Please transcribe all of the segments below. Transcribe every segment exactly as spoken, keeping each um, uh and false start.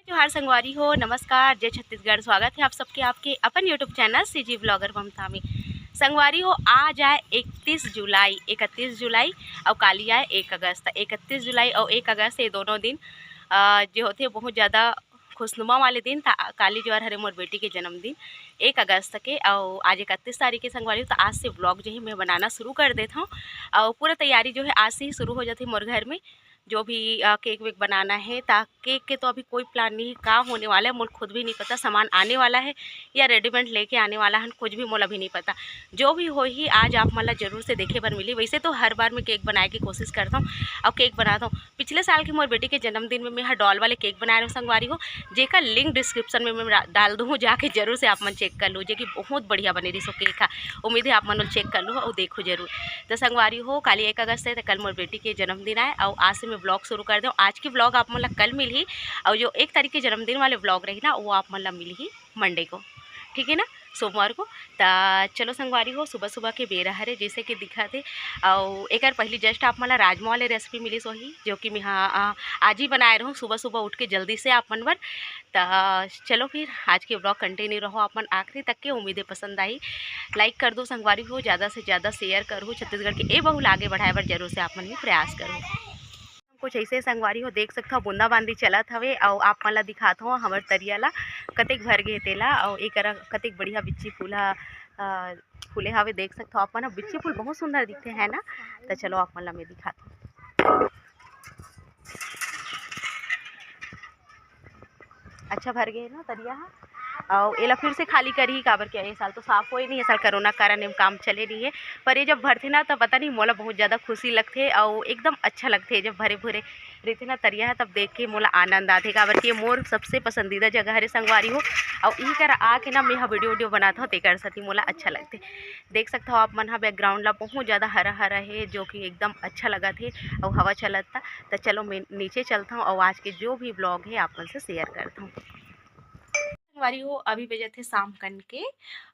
जोहार संगवारी हो, नमस्कार, जय छत्तीसगढ़। स्वागत है आप सबके आपके अपन YouTube चैनल सीजी ब्लॉगर ममता में। संगवारी हो, आज आय इकतीस जुलाई, इकतीस जुलाई अउ काली आय एक अगस्त। इकतीस जुलाई अउ एक अगस्त, ये दोनों दिन अ, जो होथे बहुत ज़्यादा खुशनुमा वाले दिन। त काली जोहार हरे मोर बेटी के जन्मदिन एक अगस्त के, अउ आज इकतीस तारीख के संगवारी हो, त आज से ब्लॉग जो है मैं बनाना शुरू कर देत हूँ। अउ पूरा तैयारी जो है आज से ही शुरू हो जाथे मोर घर में। जो भी अ, केक वेक बनाना है, त केक के तो अभी कोई प्लान नहीं है, का होने वाला है मोला खुद भी नहीं पता, सामान आने वाला है या रेडीमेड लेके आने वाला है, कुछ भी मोला अभी नहीं पता। जो भी होही, आज आप मन ला जरूर से देखे बर मिली। वैसे तो हर बार मैं केक बनाए के कोशिश करता हूँ और केक बनाता हूँ। पिछले साल के मोर बेटी के जन्मदिन में मैं ह डॉल वाले केक बनाए रहूँ संगवारी हो, जेकर लिंक डिस्क्रिप्शन में मैं डा-, डाल दूँ, जाके जरूर से आप मन चेक कर लो, जे कि बहुत बढ़िया बने रहिस वो केक हा। उम्मीद है आप मन चेक कर लो और देखो जरूर। तो संगवारी हो, काली एक अगस्त है, तो कल मोर बेटी के जन्मदिन आय और आज से मैं ब्लॉग शुरू कर दूँ। आज की ब्लॉग आप मन ला कल मिलही और जो एक तारीख के जन्मदिन वाले ब्लॉग रही ना, वो आप मन ला मिलही मंडे को, ठीक है ना, सोमवार को। त चलो संगवारी हो, सुबह सुबह के बेरा हरे, जैसे कि दिखत हे। अउ एकर पहली जस्ट आप मन ला राजमा वाले रेसिपी मिलिस होही, जो कि मैं हा, आ, आज ही बनाए रहूँ सुबह सुबह उठ के जल्दी से आप मन बर। त चलो फिर आज के ब्लॉग कंटिन्यू रहो आप मन आखिरी तक के, उम्मीद है पसंद आई। लाइक कर दो संगवारी हो, ज़्यादा से ज़्यादा शेयर करो, छत्तीसगढ़ के ए बहू ला आगे बढ़ाए बर जरूर से आप मन भी प्रयास करो। कुछ ऐसे संगवारी हो, देख सकत हो बूंदाबांदी चलत हवे। अउ आप मन ला दिखात हो हमर तरिया ला कतेक भर गे तेला, अउ एकरा कतेक बढ़िया बिच्ची फूल ह, अ, फूले हवे। देख सकत हो आप मन, बिच्ची फूल बहुत सुंदर दिखते है ना। त चलो आप मन ला मैं दिखात हूँ। अच्छा भर गे हे ना तरिया ह। अउ एला फिर से खाली करही, काबर के ए साल तो साफ होए नहीं, ए साल कोरोना कारण एम काम चले नहीं है। पर ये जब भरथे ना, तब पता नहीं मोला बहुत ज़्यादा खुशी लगथे अउ एकदम अच्छा लगथे। जब भरे भरे रहिथे ना तरिया ह, तब देख के मोला आनंद आथे, काबर के मोर सबसे पसंदीदा जगह हरे संगवारी हो। अउ इही करा आके ना मैं ह वीडियो वीडियो बनात हूँ, तेकर सेती मोला अच्छा लगथे। देख सकत हो आप मन ह बैकग्राउंड ला, बहुत ज़्यादा हरा हरा हे, जो कि एकदम अच्छा लगत हे अउ हवा चलत। त चलो मैं नीचे चलत हूँ अउ आज के जो भी ब्लॉग हे आप मन से शेयर करत हूँ। संगवारी हो, अभी बजत हे शाम कन के,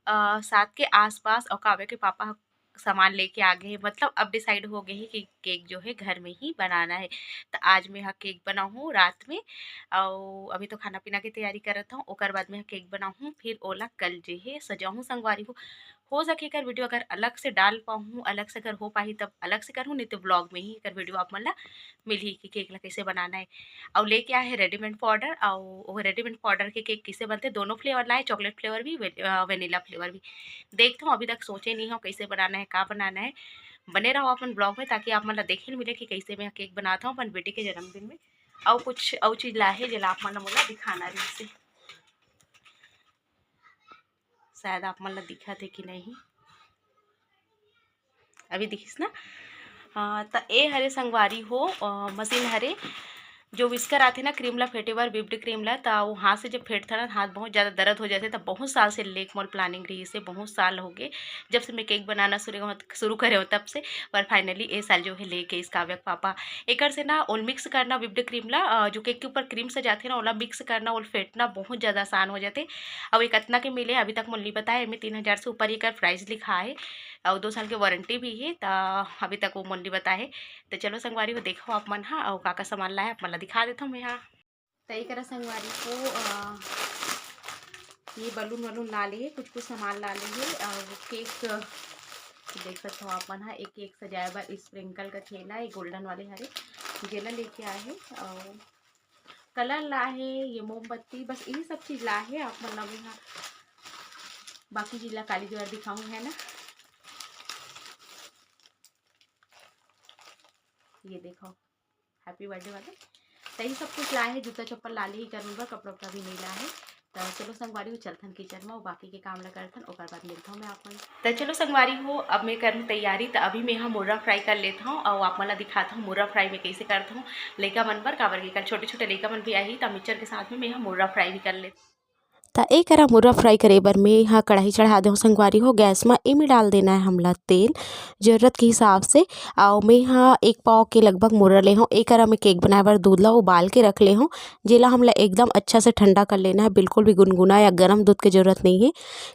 अ, सात के आसपास, अउ काव्या के पापा ह सामान लेके आ गे हे, मतलब अब डिसाइड हो गे हे कि केक जो है घर में ही बनाना है। त आज मैं ह केक बनाहूँ रात में, अउ अभी तो खाना पीना के तैयारी करत हूँ, ओकर बाद मैं ह केक बनाहूँ, फिर ओला कल जे है सजाहूँ संगवारी हो। हो सके एकर वीडियो अगर अलग से डाल पाहूँ, अलग से अगर हो पाही तब अलग से करहूँ, नहीं तो ब्लॉग में ही एकर वीडियो आप मन ला मिलही कि केक ला कैसे बनाना है। अउ लेके आए हे रेडीमेड पाउडर, अउ वो रेडीमेड पाउडर के केक कैसे बनथे, दोनों फ्लेवर लाए, चॉकलेट फ्लेवर भी, वे-, अ, वेनिला फ्लेवर भी। देखत हूँ, अभी तक सोचे नहीं हूँ कैसे बनाना है, का बनाना है। बने रहो अपन ब्लॉग में, ताकि आप मन ला देखे ल मिले कि कैसे मैं केक बनात हूँ अपन बेटी के जन्मदिन में। अउ कुछ अउ चीज़ लाए हे, जेला आप मन ला मोला दिखाना रहिस हे। शायद आप मन ला दिखत हे कि नहीं, अभी दिखिस ना। हाँ, त ए हरे संगवारी हो, अ, मशीन हरे, जो whisker आथे ना क्रीम ला फेंटे बर, whipped cream ला, त वो हाथ से जब फेंटथन ना, हाथ बहुत ज़्यादा दर्द हो जाथे। त बहुत साल से लेके मोर प्लानिंग रहिस हे, बहुत साल हो गे जब से मैं केक बनाना शुरू, शुरू करे हूँ तब से। पर फाइनली ए साल जो है लेके आइस काव्या के पापा। एकर से ना ओल मिक्स करना whipped cream ला, अ, जो केक के ऊपर क्रीम सजाथे ना, ओला मिक्स करना, ओल फेंटना बहुत ज़्यादा आसान हो जाथे। अउ एक अतना के मिले, अभी तक मोला नहीं बताए, एमे तीन हज़ार से ऊपर एकर प्राइस लिखा है अउ दो साल के वारंटी भी है, त अभी तक वो मोला नहीं बताए। त चलो संगवारी हो, देखो आप मन हा, अउ का का सामान लाए आप मन ला दिखा देथव मैं हा। त एकरा संगवारी हो, अ, ये बलून वलून ला ले हे, कुछ कुछ सामान ला ले हे, अउ केक देख सकत हो आप मन हा, एक केक सजाए बर स्प्रिंकल का थेला, ये गोल्डन वाले हरे, जेला लेके आए हे, अउ कलर ला हे, ये मोमबत्ती, बस यही सब चीज ला हे। आप मन ला मैं हा बाकी चीज ला काली जोहार दिखाऊँ, है ना। ये देखो, हैप्पी बर्थडे वाले, त यही सब कुछ ला हे। जूता चप्पल ला ले ही करन बर, कपड़ा उपड़ा भी नहीं ला हे। त चलो संगवारी हो, चलथन किचन में, बाकी के काम ला करथन, ओकर बाद मिलथव मैं आप मन। त चलो संगवारी हो, अब मैं करहूँ तैयारी। त अभी मैं हा मुर्रा फ्राई कर लेथव अउ आप मन ला दिखाथव मुर्रा फ्राई मैं कैसे करथव लइका मन बर, काबर के कल छोटे छोटे लइका मन भी आही, त मिक्सचर के साथ में मैं हा मुर्रा फ्राई भी कर लेथव। त ए करा मुर्रा fry करे बर मैं हा कढ़ाई चढ़ा देहूँ संगवारी हो गैस म। एमे डाल देना है हमला तेल जरूरत के हिसाब से। अउ मैं हा एक पाव के लगभग मुर्रा ले हूँ। ए करा मैं केक बनाए बर दूध ला उबाल के रख ले हूँ, जेला हमला एकदम अच्छा से ठंडा कर लेना है। बिल्कुल भी गुनगुना या गरम दूध के जरूरत नहीं है,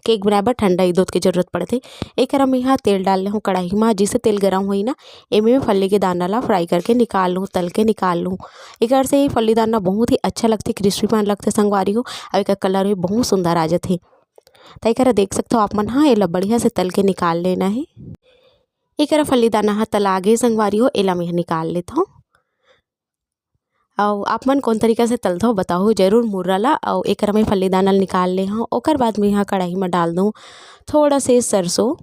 केक बनाए बर ठंडा ही दूध के जरूरत पड़थे। ए करा मैं हा तेल डाल ले हूँ कढ़ाई म, जिसे तेल गरम होई ना, एमे मैं फल्ली के दाना ला fry करके निकाल लूँ, तल के निकाल लूँ। एकर से फल्ली दाना बहुत ही अच्छा लगथे, crispy पन लगथे संगवारी हो, अउ एकर colour भी बहुत सुंदर आ जाथे। त एकरा देख सकथव आप मन ह, एला बढ़िया से तल के निकाल लेना हे। एकरा फल्ली दाना ह तला गे संगवारी हो, एला मैं ह निकाल लेथव। अउ आप मन कौन तरीका से तलथव बताहू जरूर मुर्रा ला। अउ एकरा मैं फल्ली दाना ल निकाल ले हव। ओकर बाद मैं ह कढ़ाई म डाल दूँ थोड़ा से सरसों।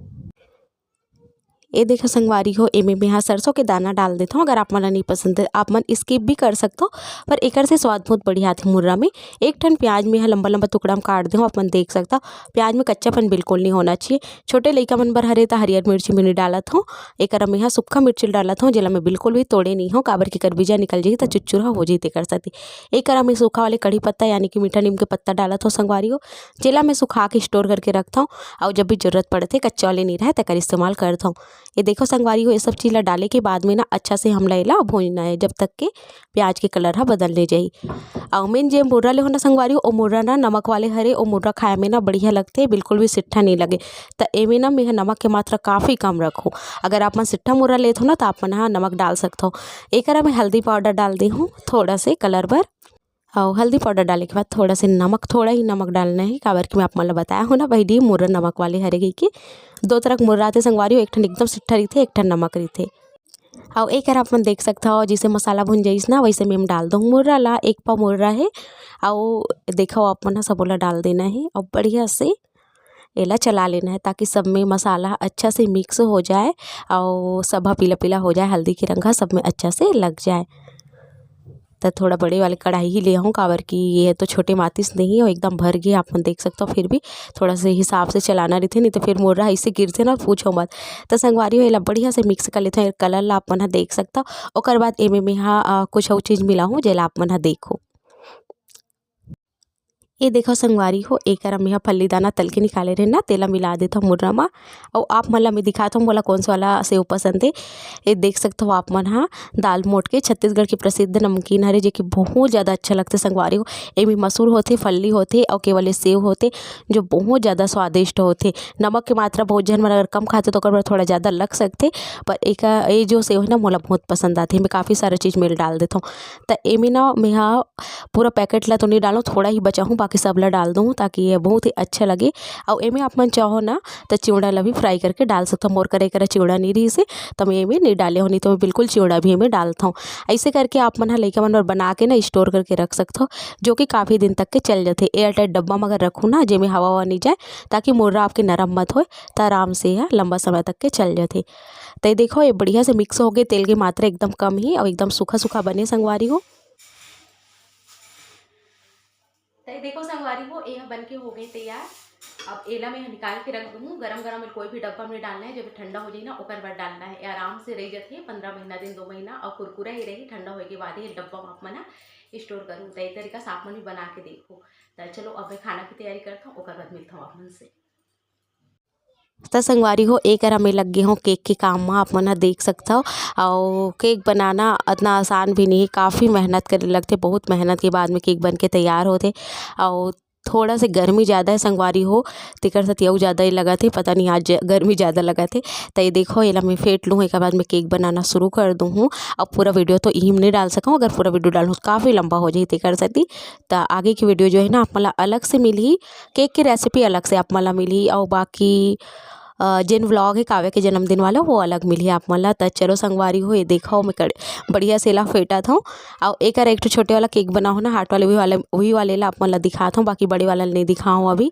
ए देखो संगवारी हो, एमे मैं ह सरसों के दाना डाल देथव। अगर आप मन ल नहीं पसंद हे, आप मन skip भी कर सकथव, पर एकर से स्वाद बहुत बढ़िया आथे मुर्रा में। एक ठन प्याज मैं ह लंबा-लंबा टुकड़ा म काट देहव, आप मन देख सकथव। प्याज में कच्चापन बिल्कुल नहीं होना चाहिए। छोटे लइका मन बर हरे त हरियर मिर्ची भी नहीं डालत हव। एकर मैं ह सूखा मिर्ची डालत हव, जेला मैं बिल्कुल भी तोड़े नहीं हव, काबर कि एकर बीजा निकल जाही त चुरचुरा हो जाही, तेकर सेती। एकर मैं सूखा वाले कढ़ी पत्ता यानी कि मीठा नीम के पत्ता डालत हव संगवारी हो, जेला मैं सुखा के store करके रखथव। अउ जब भी जरूरत पड़थे, कच्चा वाले नहीं रहे, तेकर इस्तेमाल करथव। ये देखो संगवारी हो, ये सब चीज ला डाले के बाद में ना अच्छा से हमला एला भूनना है, जब तक के प्याज के colour ह बदल नहीं जाही। अउ main जे मुर्रा ले हो ना संगवारी हो, ओ मुर्रा ना नमक वाले हरे, ओ मुर्रा खाए में ना बढ़िया लगथे, बिल्कुल भी सिट्ठा नहीं लगे। त एमे ना मैं ह नमक के मात्रा काफ़ी कम रखूँ। अगर आप मन सिट्ठा मुर्रा लेत हो ना, त आप मन ह नमक डाल सकथव। एकरा में हल्दी powder डाल दे हूँ थोड़ा से colour बर। अउ हल्दी powder डाले के बाद थोड़ा से नमक, थोड़ा ही नमक डालना है, काबर कि मैं आप मन ल बताया हूँ ना बहिनी, मुर्रा नमक वाले हरे कहिके। दो तरह के मुर्रा आथे संगवारी हो, एक ठन एकदम सिट्ठा रहिथे, एक ठन नमक रहिथे। अउ एकर आप मन देख सकथव, जैसे मसाला भुन जाइस ना, वैसे में हम डाल दूँ मुर्रा ला। एक पाव मुर्रा है, अउ देखो आप मन ह सबो ला डाल देना है, अउ बढ़िया से एला चला लेना है, ताकि सब में मसाला अच्छा से mix हो जाए, अउ सब ह पीला पीला हो जाए, हल्दी के रंग ह सब में अच्छा से लग जाए। त थोड़ा बड़े वाले कढ़ाई ही ले हूँ, काबर कि ये तो छोटे मातिस नहीं है, एकदम भर गए, आप मन देख सकथव। फिर भी थोड़ा से हिसाब से चलाना रहिथे, नहीं तो फिर मुर्रा ऐसे गिरथे ना, पूछो मत। त संगवारी हो, एला बढ़िया से mix कर लेथव। Colour ला आप मन ह देख सकथव। ओकर बाद एमे में हा, अ, कुछ अउ चीज मिला हूँ, जेला आप मन ह देखो। ये देखो संगवारी हो, एकर में हा फल्ली दाना तल के निकाले रहे ना, तेला मिला देथव मुर्रा मा। अउ आप मन ला मैं दिखात हव, मोला कौन सा वाला सेव पसंद हे। ये देख सकथव आप मन हा, दाल मोठ के छत्तीसगढ़ के प्रसिद्ध नमकीन हरे, जे कि बहुत ज़्यादा अच्छा लगथे संगवारी हो। एमे मसूर होथे, फल्ली होथे अउ केवल ये सेव होथे, जो बहुत ज़्यादा स्वादिष्ट होथे। नमक के मात्रा बहुत झन मन अगर कम खाथे, तो ओकर बर थोड़ा ज़्यादा लग सकथे, पर एका, ये जो सेव है ना, मोला बहुत पसंद आथे। एमे काफ़ी सारा चीज़ मैं डाल देथव। त एमे ना, मैं हा पूरा packet ला तो नहीं डालूँ, थोड़ा ही बचाहूँ, बाकी सब ला डाल दूँ, ताकि ये बहुत ही अच्छा लगे। अउ एमे आप मन चाहो ना, त चिवड़ा ला भी fry करके डाल सकथव। मोर करा एकरा चिवड़ा नहीं रहिस हे, त मैं एमे नहीं डाले हूँ, नहीं तो मैं बिल्कुल चिवड़ा भी एमे डालथव। ऐसे करके आप मन ह लइका मन बर बना के ना store करके रख सकथव, जो कि काफ़ी दिन तक के चल जाथे। Air tight डब्बा में अगर रखू ना, जेमे हवा ववा नहीं जाए, ताकि मुर्रा आपके नरम मत होए, त आराम से यह लंबा समय तक के चल जाथे। त ये देखो, ये बढ़िया से mix हो गए, तेल के मात्रा एकदम कम ही अउ एकदम सूखा सूखा बने संगवारी हो। त ये देखो संगवारी हो, ये ह बन के हो गई तैयार। अब एला मैं निकाल के रख दूँ। गरम गरम में कोई भी डब्बा में डालना है, जब ठंडा हो जाए ना, ओकर बाद डालना है। ये आराम से रह जाथे पंद्रह महीना दिन, दो महीना, और कुरकुरा ही रही। ठंडा होए के बाद ये डब्बा में आप मन ह store करूँ। त ये तरीका से आप मन भी बना के देखो। त चलो, अब मैं खाना की तैयारी करता हूँ, ओकर बाद मिलता हूँ आप मन से। त संगवारी हो, ए करा मैं लग गे हूँ केक के काम म, आप मन ह देख सकथव। अउ केक बनाना अतना आसान भी नहीं हे, काफ़ी मेहनत करे लगथे। बहुत मेहनत के बाद में केक बन के तैयार होथे। अउ थोड़ा से गर्मी ज़्यादा हे संगवारी हो, तेकर सेती अउ ज़्यादा ही लगत हे। पता नहीं आज गर्मी ज़्यादा लगत हे। त ये देखो, एला मैं फेंट लूँ, एकर बाद मैं केक बनाना शुरू कर दूँ हूँ। अब पूरा वीडियो तो इही में नहीं डाल सकूँ, अगर पूरा वीडियो डालूँ तो काफ़ी लंबा हो जाही, तेकर सेती। त आगे की वीडियो जो है ना, आप मन ला अलग से मिलही, केक के recipe अलग से आप मन ला मिलही, अउ बाकी, अ, जेन vlog हे काव्या के जन्मदिन वाला, वो अलग मिलही आप मन ला। त चलो संगवारी हो, ये देखो, मैं कड़-, बढ़िया से ला फेंटत हूँ। अउ एकर एक ठो छोटे वाला केक बना हो ना, heart वाले, वही वाले, वही वाले ला आप मन ला दिखात हूँ, बाकी बड़े वाला ला नहीं दिखा हूँ अभी।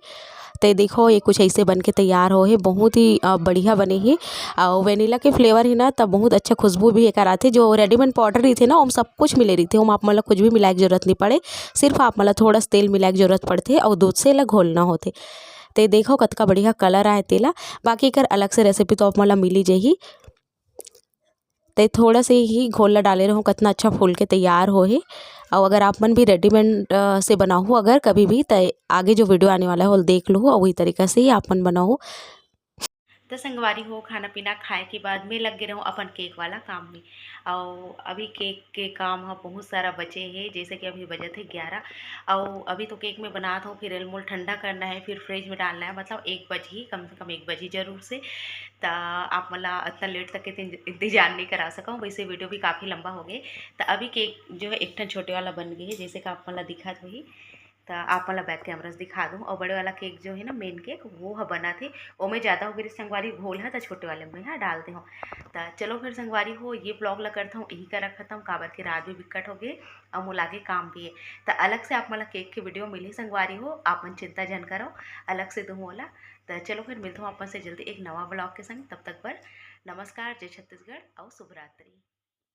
त ये देखो, ये कुछ ऐसे बन के तैयार हो हे, बहुत ही, अ, बढ़िया बने हे। अउ vanilla के flavour हे ना, त बहुत अच्छा खुशबू भी एकर आथे। जो readymade powder रहिथे ना, ओम सब कुछ मिले रहिथे, ओम आप मन ला कुछ भी मिलाए के जरूरत नहीं पड़े, सिर्फ आप मन ला थोड़ा सा तेल मिलाए के जरूरत पड़थे अउ दूध से एला घोलना होथे। त ये देखो, कतका बढ़िया colour आए तेला। बाकी एकर अलग से recipe तो आप मन ला मिल ही जाही। त ये थोड़ा से ही घोल ला डाले रहूँ, कतना अच्छा फूल के तैयार हो हे। अउ अगर आप मन भी रेडीमेड से बनाहू अगर कभी भी, त आगे जो वीडियो आने वाला है वो देख लू, अउ वही तरीका से ही आप मन बनाहू। तो संगवारी हो, खाना पीना खाए के बाद मैं लग गे रहूँ अपन केक वाला काम में। अउ अभी केक के काम ह बहुत सारा बचे हे, जैसे कि अभी बजत हे ग्यारह। अउ अभी तो केक में बनात हूँ, फिर एल मोल ठंडा करना है, फिर फ्रिज में डालना है, मतलब एक बज ही, कम से कम एक बज ही जरूर से। त आप मन ला इतना लेट तक के इंत- इंतजार नहीं करा सकूँ, वैसे वीडियो भी काफ़ी लंबा हो गए। त अभी केक जो है एक ठन छोटे वाला बन गए है, जैसे कि आप मन ला दिखत होही। त आप मन ला बैक कैमरा से दिखा दूँ। और बड़े वाला केक जो है ना, मेन केक, वो ह बना थे, ओमे ज़्यादा हो गई संगवारी घोल है, त छोटे वाले में हा डाल दे हो। त चलो फिर संगवारी हो, ये ब्लॉग ला करता हूँ यही करा खत्म, काबर के रात भी बिकट हो गए और मोला आगे काम भी है। त अलग से आप मन ला केक के वीडियो मिली संगवारी हो, आप मन चिंता जन करो, अलग से दूँ ओला। त चलो फिर मिलता हूँ आप मन से जल्दी एक नवा ब्लॉग के संग। तब तक पर नमस्कार, जय छत्तीसगढ़ और शुभ रात्रि।